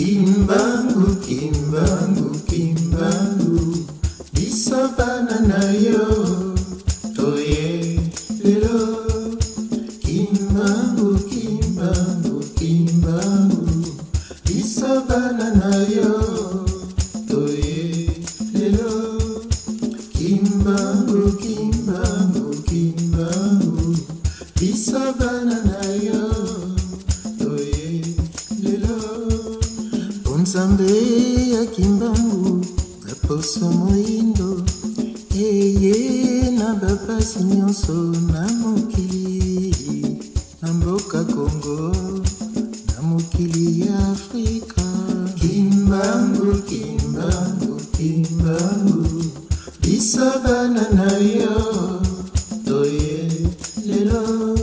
Kimbangu, Kimbangu, Kimbangu, biso bana na yo toye lelo. Kimbangu, Kimbangu, Kimbangu, biso bana na yo toye lelo. Kimbangu, Kimbangu, Kimbangu, biso bana na yo toye lelo. Nzambe ya Kimbangu na poso moyindo eye na bapasi nyonso na mokili, na mboka Kongo, na mokili ya Afrika. Kimbangu, Kimbangu, Kimbangu, biso bana na yo toye lelo.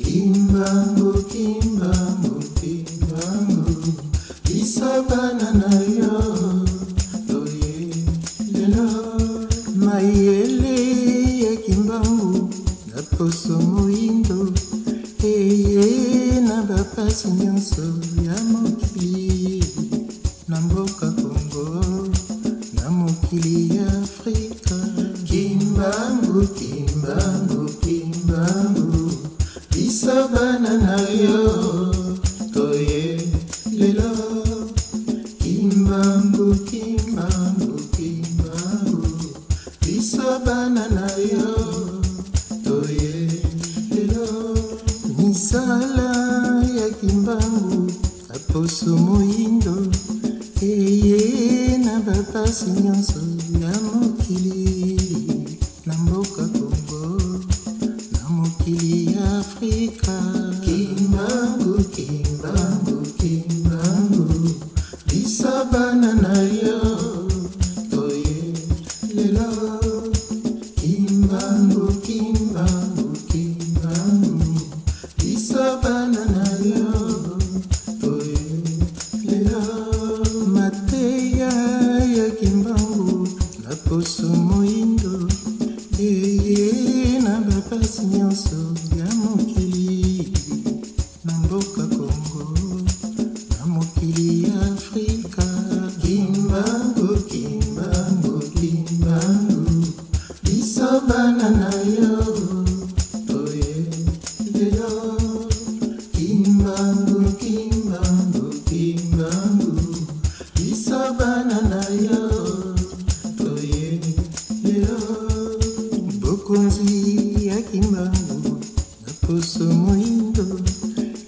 Kimbangu, Kimbangu, Kimbangu, biso bana na yo toye lelo. Mayele ya Kimbangu na poso moyindo eye na bapasi nyonso ya mokili, na mboka Kongo, na mokili ya Afrika. Kimbangu, Kimbangu, Kimbangu, biso bana na yo toye lelo. Kimbangu, Kimbangu, Kimbangu, biso bana na yo toye lelo. Misala ya Kimbangu na poso moyindo eye na bapasi nyonso ya mokili, na mboka Kongo, na mokili ya Afrika. Kimbangu, Kimbangu, Kimbangu, biso bana na yo toye lelo. Kimbangu, Kimbangu, Kimbangu, biso bana na yo toye lelo. Mateya ya Kimbangu na poso moyindo eye na bapasi nyonso ya mokili, na mboka Kongo, na mokili ya Afrika. Kimbangu, Kimbangu, Kimbangu, biso bana na yo toye lelo. Kimbangu, Kimbangu, Kimbangu, biso bana na yo toye lelo. Bokonzi ya Kimbangu na poso moyindo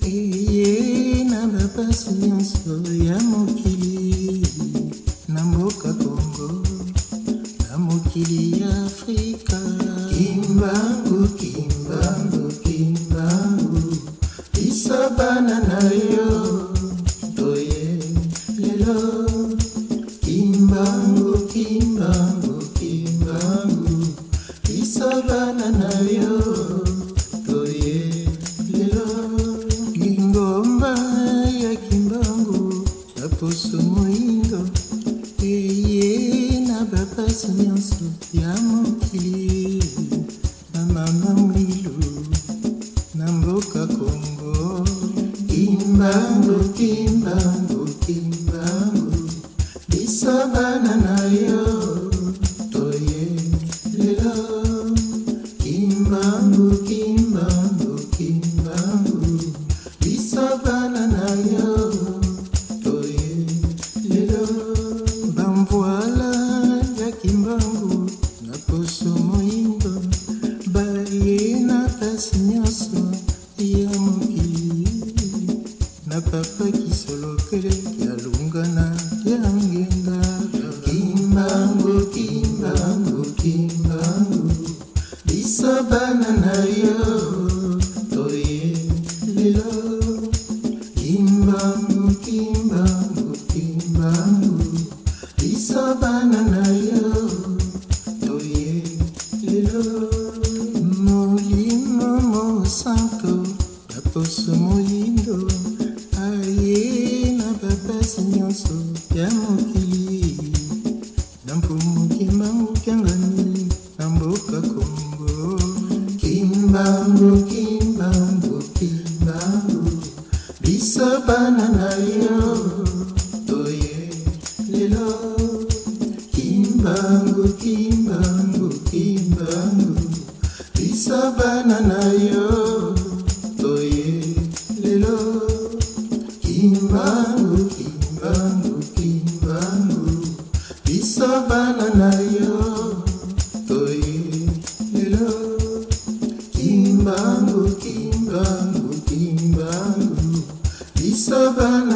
eye na bapasi nyonso ya mokili, na mboka Kongo, na mokili ya Afrika. Kimbangu, Kimbangu, Kimbangu, biso bana na yo toye lelo. Kimbangu, Kimbangu, Kimbangu, biso bana na yo toye lelo. Lingomba ya Kimbangu na poso moyindo eye na bapasi nyonso ya mokili, na mama Mwilu, na mboka Kongo. Kimbangu, Kimbangu, Kimbangu, biso bana na yo toye lelo. Kimbangu, Kimbangu, Kimbangu, biso bana na yo toye lelo. Bamvoila ya Kimbangu na poso moyindo baye na pasi nyonso ya mokili, na papa Kisolokele ya lungana ya ngenga. Kimbangu, Kimbangu, Kimbangu, biso bana na yo toye lelo. Kimbangu, Kimbangu, Kimbangu, biso bana na yo toye lelo. Molimo mosanto na poso moyindo aye na bapasi nyonso ya mokili, na mfumu Kimbangu Kiangani, na mboka Kongo. Kimbangu, Kimbangu, Kimbangu, Biso bana na yo toye lelo. Kimbangu, Kimbangu, Kimbangu, biso bana na yo toye lelo. Kimbangu, Kimbangu, Kimbangu, biso bana na yo toye lelo. Kimbangu, Kimbangu, Kimbangu, biso bana.